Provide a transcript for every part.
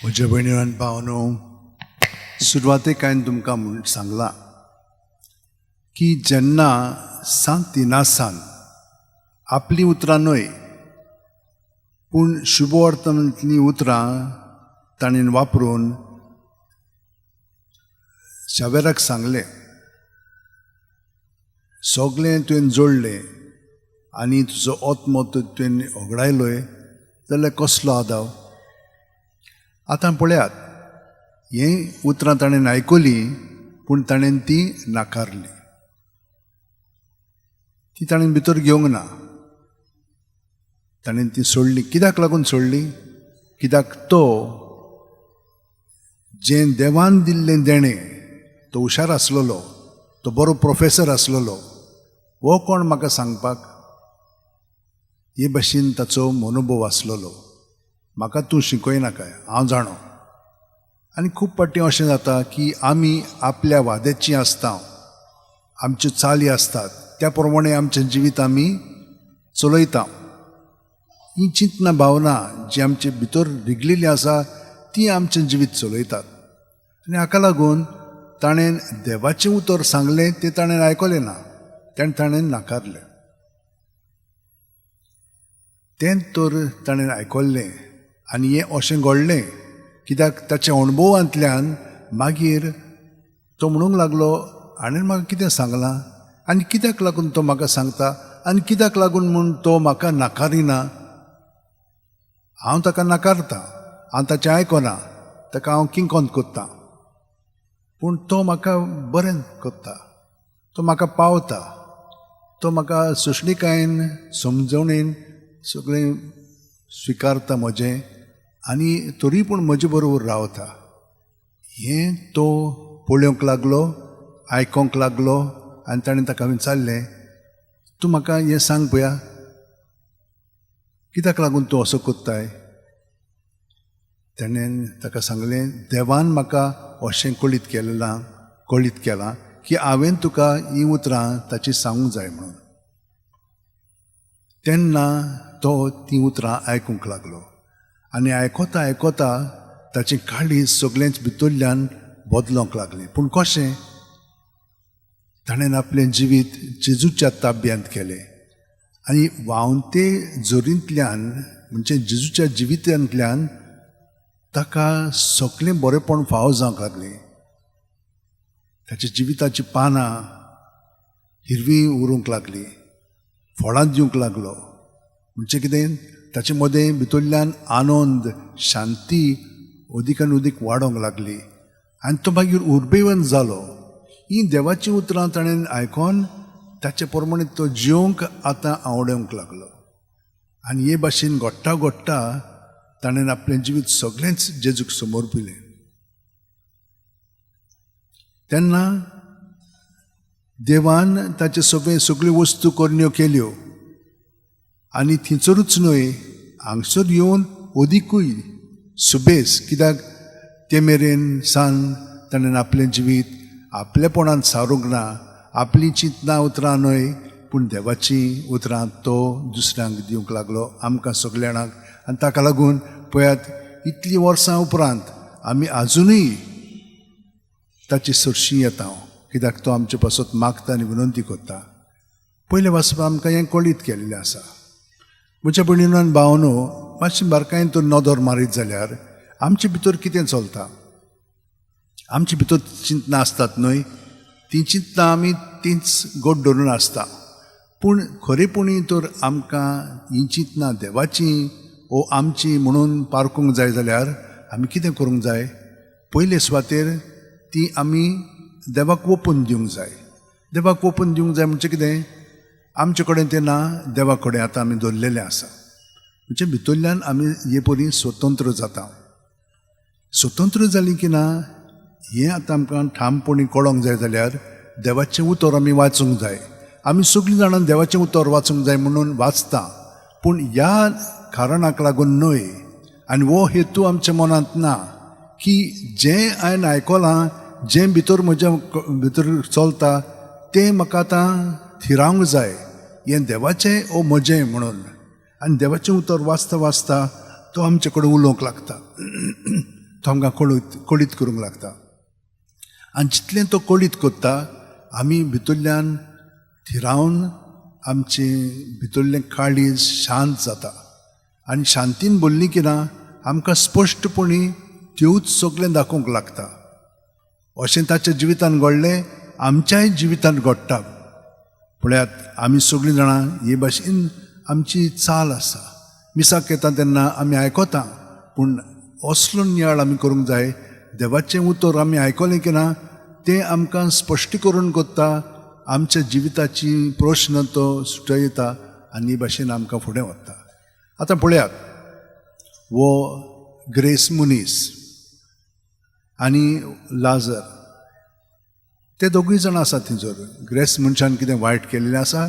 म्हज्या भयणी आनी भावनो, सुरवातेक हांवें तुमकां म्हूण सांगलां की जेन्ना सांत इनासान आपलीं उतरां न्हय पूण शुभवर्तमानांतलीं उतरां ताणें वापरून शावेराक सांगलें, सगळें तुवें जोडलें आनी तुजो आत्मो तुवें होगडायलोय जाल्यार कसलो आदाव. आतां पळयात, हें उतरां ताणें आयकलीं पूण ताणें तीं नाकारलीं, ती ताणें भितर घेवंक ना, ताणें ती सोडली. कित्याक लागून सोडली? कित्याक तो जें देवान दिल्लें देणें, तो हुशार आसलेलो, तो बरो प्रोफेसर आसलेलो, हो कोण म्हाका सांगपाक, हे भाशेन ताचो मनोभव आसलेलो. म्हाका तूं शिकयनाकाय, हांव जाणो. आनी खूब फावटी अशें जाता की आमी आपल्या वाद्याचीं आसता, आमच्यो चाली आसतात, त्या प्रमाणे आमचें जिवीत आमी चलयता. ही चिंतना भावना जी आमचे भितर रिगलेली आसा ती आमचें जिवीत चलयतात. आनी हाका लागून ताणें देवाचें उतर सांगलें तें ताणें आयकलें ना, तें ताणें नाकारलें. तें तर ताणें आयकल्लें आनी हें अशें घडलें कित्याक ताच्या अणभवांतल्यान मागीर तो म्हणूंक लागलो, हाणें म्हाका कितें सांगलां आनी कित्याक लागून तो म्हाका सांगता आनी कित्याक लागून म्हूण तो म्हाका नाकारिना. हांव ताका नाकारता, हांव ताचें आयकना, ताका हांव किंकोत करतां, पूण तो म्हाका बरें करता, तो म्हाका पावता, तो म्हाका सोंसणीकायेन समजवणेन सगळें स्विकारता म्हजें आनी तरी पूण म्हजे बरोबर रावता. हें तो पळोवंक लागलो, आयकोंक लागलो आनी ताणें ताका विचारलें, तूं म्हाका हें सांग पळया, कित्याक लागून तूं असो करताय? ताणें ताका सांगलें, देवान म्हाका अशें कळीत केलें, कळीत केलां की हांवें तुका हीं उतरां ताची सांगूंक जाय म्हणून. तेन्ना तो तीं उतरां आयकूंक लागलो आनी आयकता आयकता ताचें काळीज सगळेंच भितरल्यान बदलोंक लागलें. पूण कशें? ताणें आपलें जिवीत जेजूच्या ताब्यांत केलें आनी व्हांवते जोरींतल्यान म्हणजे जेजूच्या जिवितांतल्यान ताका सगळें बरेंपण फावो जावंक लागलें. ताच्या जिविताचीं पानां हिरवीं उरूंक लागलीं, फळां दिवंक लागलो. म्हणजे कितें, ताचे मदें भितरल्यान आनंद, शांती अदीक आनी अदीक वाडोंक लागली आनी तो मागीर उर्बेवंत जालो. हीं देवाचीं उतरां ताणें आयकोन ताचे प्रमाणे तो जिवंक आतां आवडोवंक लागलो आनी हे भाशेन घडटा घडटा ताणें आपलें जिवीत सगळेंच जेजूक समर्पिलें. तेन्ना देवान ताचे सगळे सगळ्यो वस्तू करण्यो केल्यो आनी थंयसरूच न्हय, हांगसर येवन अदिकूय सुबेस, कित्याक ते मेरेन सान ताणें आपलें जिवीत आपलेपणान सारूंक ना, आपलीं चिंतनां उतरां न्हय पूण देवाचीं उतरां तो दुसऱ्यांक दिवंक लागलो, आमकां सगल्या जाणांक. आनी ताका लागून पळयात, इतलीं वर्सां उपरांत आमी आजुनूय ताची सरशी येता, कित्याक तो आमचे पासत मागता आनी विनंती करता. पयलें वाचपा आमकां हें कळीत केल्लें आसा. म्हज्या भयणीनो आनी भावनो, मातशी बारकायेन तर नदर मारीत जाल्यार आमचे भितर कितें चलता, आमचे भितर चिंतनां आसतात न्हय, तीं चिंतनां आमी तींच गोड धरून आसता. पूण खरेपणी तर आमकां हीं चिंतनां देवाचीं ओ आमचीं म्हणून पारखूंक जाय जाल्यार आमी कितें करूंक जाय? पयले सुवातेर ती आमी देवाक ओपून दिवंक जाय. देवाक ओपून दिवंक जाय म्हणजे कितें, आमचे कडेन तें ना, देवा कडेन आतां आमी दवरलेलें आसा. म्हणजे भितरल्यान आमी हे परी स्वतंत्र जाता. स्वतंत्र जालीं की ना हें आतां आमकां ठामपणी कळोंक जाय जाल्यार देवाचें उतर आमी वाचूंक जाय. आमी सगळीं जाणां देवाचें उतर वाचूंक जाय म्हणून वाचता, पूण ह्या कारणाक लागून न्हय आनी हो हेतू आमच्या मनांत ना की जें हांवें आयकलां, जें भितर म्हज्या भितर चलता तें म्हाका आतां थिरावंक जाय, हें देवाचें ओ म्हजें म्हणून. आनी देवाचें उतर वाचता वाचता तो आमचे कडेन उलोवंक लागता. तो आमकां कळीत कळीत करूंक लागता. आनी जितलें तो कळीत करता आमी भितरल्यान थिरावन आमचें भितरलें काळीज शांत जाता. आनी शांतीन बोल्ली की ना आमकां स्पश्टपणी त्योच सगळें दाखोवंक लागता. अशें ताच्या जिवितान घडलें, आमच्याय जिवितान घडटा. पळयात, आमी सगळीं जाणां हे भाशेन आमची चाल आसा. मिसाक येता तेन्ना आमी आयकता, पूण असलो नियाळ आमी करूंक जाय. देवाचें उतर आमी आयकलें की ना तें आमकां स्पश्टीकरण करता, आमच्या जिविताची प्रश्न तो सुटयता आनी हे भाशेन आमकां फुडें वता. आतां पळयात, हो ग्रेस मनीस आनी लाजर ते दोगूय जाणां आसात थंयसर. ग्रेस मनशान कितें वायट केल्लें आसा?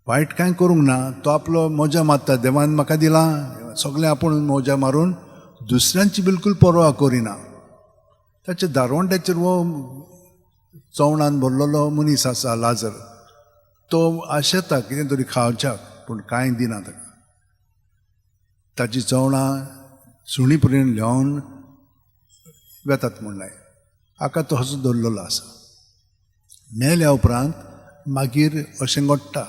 वायट कांय करूंक ना. तो आपलो मजा मारता, देवान म्हाका दिलां सगळें, आपूण मजा मारून दुसऱ्यांची बिलकूल परवा करिना. ताच्या दारवंट्याचेर हो चवणान भरलेलो मनीस आसा लाजर, तो आशेता कितें तरी खावच्याक, पूण कांय दिना ताका. ताची चवणां सुणी पर्यंत ल्हेवन वेतात म्हणलें. हाका तो असो दवरलेलो आसा. मेल्या उपरांत मागीर अशें घडटा.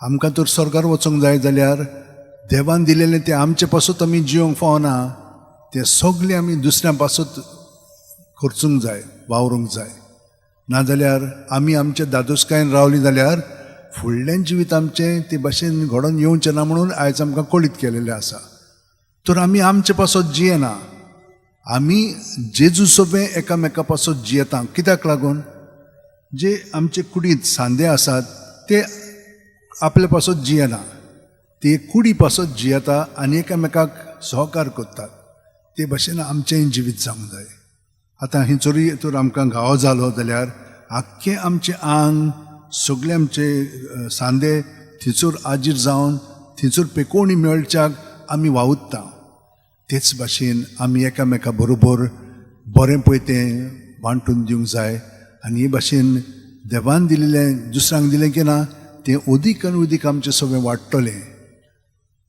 आमकां तर स्वर्गार वचूंक जाय जाल्यार देवान दिलेलें तें आमचे पासत आमी जिवंक फावना, तें सगळें आमी दुसऱ्यां पासत खर्चूंक जाय, वावरूंक जाय. नाजाल्यार आमी आमच्या दादोसकायेन रावलीं जाल्यार फुडलें जिवीत आमचें ते भाशेन घडोवन येवचें ना म्हणून आयज आमकां कळीत केलेलें आसा. तर आमी आमचे पासत जियेना, आमी जेजू सोबें एकामेका पासत जियेता. कित्याक लागून? जे आमचे कुडींत सांदे आसात ते आपले पासत जियेना, ते कुडी पासत जियेता आनी एकामेकाक सहकार करतात. ते भाशेन आमचेंय जिवीत जावंक जाय. आतां हिंचोरी तर आमकां घावो जालो जाल्यार आख्खें आमचें आंग सगळे आमचे सांदे थंयसर आजीर जावन थंयसर पेकोवणी मेळच्याक आमी वावुरता. तेच भाशेन आमी एकामेका बरोबर बरें पळय तें वांटून दिवंक जाय. आनी हे भाशेन देवान दिल्लें दुसऱ्यांक दिलें की ना तें अदीक आनी अदीक आमचें सगळें वाडटलें.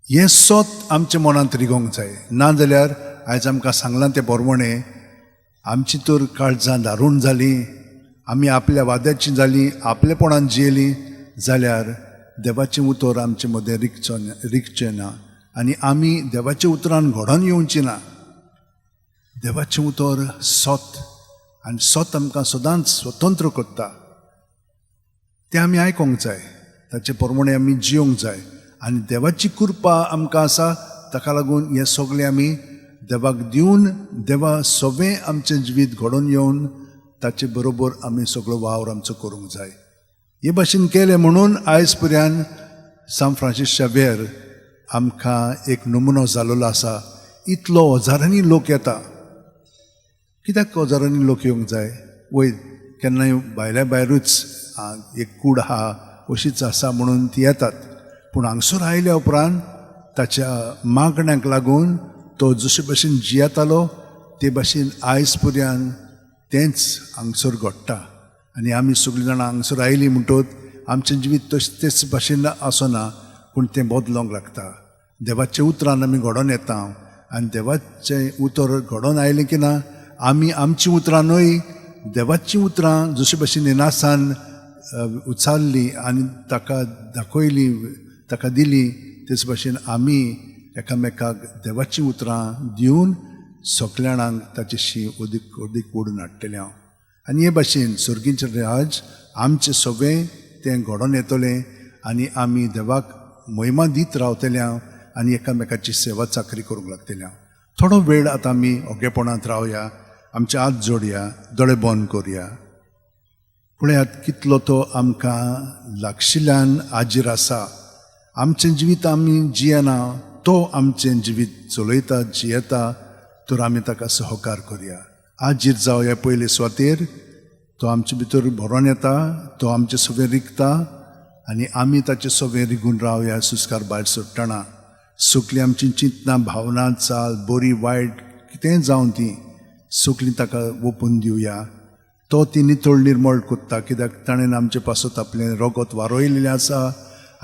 हें सत आमच्या मनांत रिगोवंक जाय. नाजाल्यार आयज आमकां सांगलां तें बरवणें, आमची तर काळजां दारूण जालीं, आमी आपल्या वाद्याची जालीं, आपलेपणान जियेलीं जाल्यार देवाचें उतर आमचे मदें रिगचें ना आनी आमी देवाच्या उतरान घडोवन येवचीं ना. देवाचें उतर सत आनी सत आमकां सदांच स्वतंत्र करता. तें आमी आयकोंक जाय, ताचे प्रमाणे आमी जियोंक जाय. आनी देवाची कृपा आमकां आसा, ताका लागून हें सगळें आमी देवाक दिवन देवा सगळें आमचें जिवीत घडोवन येवन ताचे बरोबर आमी सगळो वावर आमचो करूंक जाय. हे भाशेन केलें म्हणून आयज पर्यंत सांत फ्रांसीस शावेर आमकां एक नमुनो जालोलो आसा. इतलो हजारांनी लोक येता. कित्याक हजारांनी लोक येवंक जाय? वय केन्नाय भायल्या भायरूच एक कूड आहा अशीच आसा म्हणून ती येतात, पूण हांगसर आयल्या उपरांत ताच्या मागण्यांक लागून तो जशे भाशेन जियेतालो ते भाशेन आयज पर्यंत तेंच हांगसर घडटा. आनी आमी सगळीं जाणां हांगसर आयलीं म्हणटत आमचें जिवीत तशें तेच भाशेन आसना, पूण तें बदलोंक लागता. देवाच्या उतरान आमी घडोवन येता आनी देवाचें उतर घडोवन आयलें की ना आमी आमचीं उतरां न्हय देवाचीं उतरां जशे भाशेन इनासान उचारलीं आनी ताका दाखयलीं, ताका दिलीं, तेच भाशेन आमी एकामेकाक देवाचीं उतरां दिवन सगल्या जाणांक ताचेशी अदीक अदीक ओडून हाडटलें हांव. आनी हे भाशेन सर्गीचें राज आमचें सगळें तें घडोवन येतलें आनी आमी देवाक महिमा दीत रावतले हांव आनी एकामेकाची सेवा चाकरी करूंक लागतले हांव. थोडो वेळ आतां आमी ओगेपणांत रावया, आमचे हात जोडया, दोळे बंद करुया. पळयात कितलो तो आमकां लागशिल्ल्यान आजीर आसा. आमचें जिवीत आमी जियेना, तो आमचें जिवीत चलयता, जियेता. तर आमी ताका सहकार करुया, आजीर जावया पयले सुवातेर. तो आमचे भितर भरोन येता, तो आमचे सगळें रिगता आनी आमी ताचे सगळें रिगून रावया. सुस्कार भायर सोडटना सगळीं आमची चिंतनां, भावनां, चाल, बरी वायट कितेंय जावन ती सगळीं ताका ओपून दिवया. तो ती नितळ निर्मळ कोत्ता, कित्याक ताणें आमचे पासत आपलें रगत वारयलेलें आसा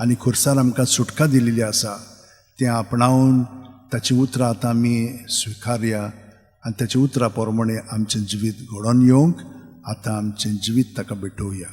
आनी खुर्सार आमकां सुटका दिलेली आसा. तें आपणावन ताचीं उतरां आतां आमी स्विकारया आनी ताच्या उतरा प्रमाणे आमचें जिवीत घडोवन येवंक आतां आमचें जिवीत ताका भेटोवया.